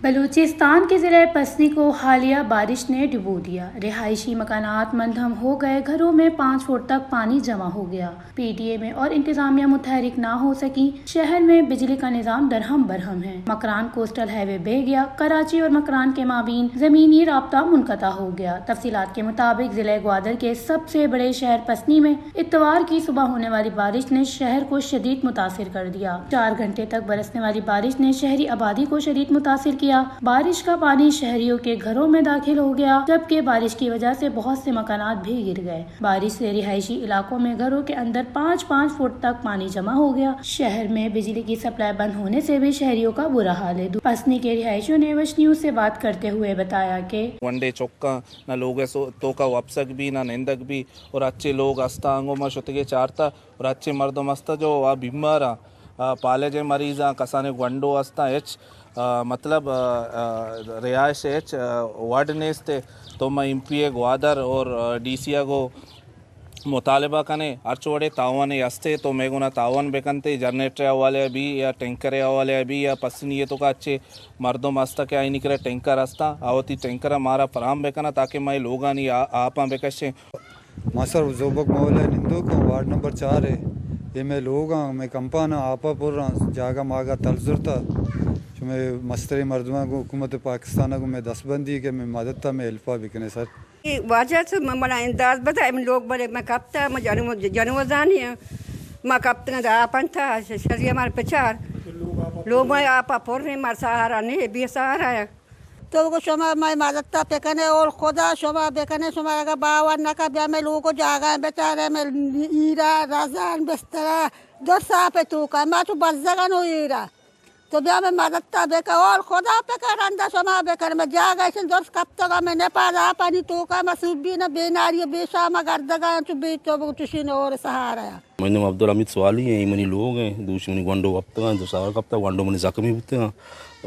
بلوچستان کے ضلع پسنی کو حالیہ بارش نے ڈبو دیا، رہائشی مکانات منہدم ہو گئے، گھروں میں پانچ فٹ تک پانی جمع ہو گیا۔ پی ڈی ایم اے اور انتظامیہ متحرک نہ ہو سکی، شہر میں بجلی کا نظام درہم برہم ہے، مکران کوسٹل ہائی وے بہہ گیا، کراچی اور مکران کے مابین زمینی رابطہ منقطع ہو گیا۔ تفصیلات کے مطابق ضلع گوادر کے سب سے بڑے شہر پسنی میں اتوار کی صبح ہونے والی بارش نے شہر کو شدید متاثر کر دیا۔ چار گھنٹے تک برسنے والی بارش نے شہری آبادی کو شدید متاثر کیا۔ بارش کا پانی شہریوں کے گھروں میں داخل ہو گیا، جبکہ بارش کی وجہ سے بہت سے مکانات بھی گر گئے۔ بارش سے رہائشی علاقوں میں گھروں کے اندر پانچ پانچ فٹ تک پانی جمع ہو گیا۔ شہر میں بجلی کی سپلائی بند ہونے سے بھی شہریوں کا برا حال ہے۔ پسنی کے رہائشیوں نے وش نیوز سے بات کرتے ہوئے بتایا کہ ونڈے چکاں نہ لوگ ءِ سو-، توکا وپسگ بی نہ نندگ بی، اور اچے لوگ ہستا انگو ما شتگے چارتا، اور اچے مردم ہستا جو آ بیمار آں، آ، پالج ءِ مریض آں، کسانے گونڈو ہستاں، ہچ، آ، مطلب، آ، آ، رہائش ءِ ہچ، آ، وڈ نیست۔ تو ما ایم پی اے گوادر اور، آ، ڈی سی ءَ گوں مطالبہ کنیں، ہرچ وڑے تاوانے ہستے تو مئے گونا تاوان بکنتے، جنریٹر ءِ حوالے ءَ بی یا ٹینکر ءِ حوالے ءَ بی یا پسنی ءِ توکا اچے مردم ہستا کہ آئینی کرا ٹینکر ہستا، آ وتی ٹینکر ءَ مارا فراہم بکناں تاکہ ما اے لوگانی آ-، آپاں بکشیں۔ ما سر زوبک مولا ءِ نندوک آں، وارڈ نمبر چار ءِ۔ اے مئے لوگ آں، مئے کمپان آں، آپ ءَ پر آں، جاگہ ماگہ تل زرتا۔ چو مئے مستریں مردماں گوں حکومت پاکستان ءَ گوں مئے دستبندی کہ مئے مدد ءَ مئے ہیلپ ءَ بکنے سر۔ اے واجہ چہ من، منا انداز بدا، ہمے لوگ بلے من کپتا، من جنو-، جنوزانی آں۔ ما کپتگاں داں آپ انت، ش-، شری مار پچار۔ لوگ ما آپ ءَ پر ایں، مار سہارا نے، بے سہارا آں۔ تو گو شما مئے مدد ءَ بکنے، اول خدا شما بکنے، شما اگہ باور نکا، بیا مئے لوگ ءُ جاگہ بچارے، مئے ایرا، رزان، بسترا، درس آپ ءِ توکا، ما چو بزگن ءُ ایرا۔ تو بیا مئے مدد ءَ بکن، اول خدا بکن، رندا شما بکن، مئے جاگہ ایشن درس کپتگا، مئے نپاد آپانی توکا، ما سوبی نہ بے ناری ءُ بے شام ءَ گردگا، چو بے تو بگو چشین اور سہارا۔ منی نام عبدالحمید سوالی ایں، اے منی لوگ ایں، دوشی منی گونڈو وپتگاں، دو سال کپتا، گونڈو منی زخمی بوتگاں،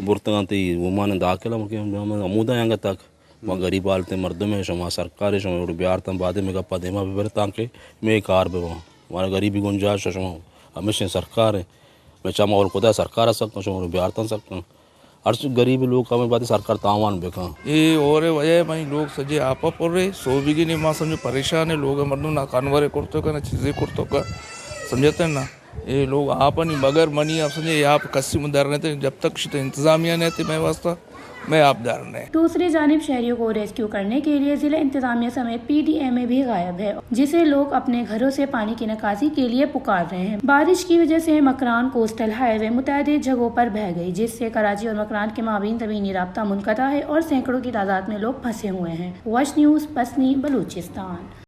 برتگاں تئی اومان داخل ہم کہ ہمودا انگا تک۔ ما غریب حالتیں مردم ایں، شما سرکار ایں، شما وڑ بیارتاں، بعد میں گپا دیما ببر تاکہ میں کار بباں۔ مارا غریبی گنجائش شما ہمیشہ سرکار ایں۔ میں چاہما اور خدا سرکار سکاں، شما وڑ بیارتاں سکاں۔ ہر چ غریب لوگ کمیں بات سرکار تاوان بکن۔ اے اور وجہ ہے، منی لوگ سجے آپا پر رہے، سوبیگی نے ما سمجھو پریشان ہے، لوگ مردم نہ کانورے کرتو کا، نہ چیزیں کرتو کا، سمجھتے نا؟ اے لوگ آپانی بغیر منی آپ سمجھے، اے آپ کسی مدر نہیں تھے، جب تک شتے انتظامیہ نہیں تھے میں واسطہ، میں آپ دار نہیں۔ دوسری جانب شہریوں کو ریسکیو کرنے کے لیے ضلع انتظامیہ سمیت پی ڈی ایم اے بھی غائب ہے، جسے لوگ اپنے گھروں سے پانی کی نکاسی کے لیے پکار رہے ہیں۔ بارش کی وجہ سے مکران کوسٹل ہائی وے متعدد جگہوں پر بہہ گئی، جس سے کراچی اور مکران کے مابین زمینی رابطہ منقطع ہے اور سینکڑوں کی تعداد میں لوگ پھنسے ہوئے ہیں۔ وش نیوز، پسنی، بلوچستان۔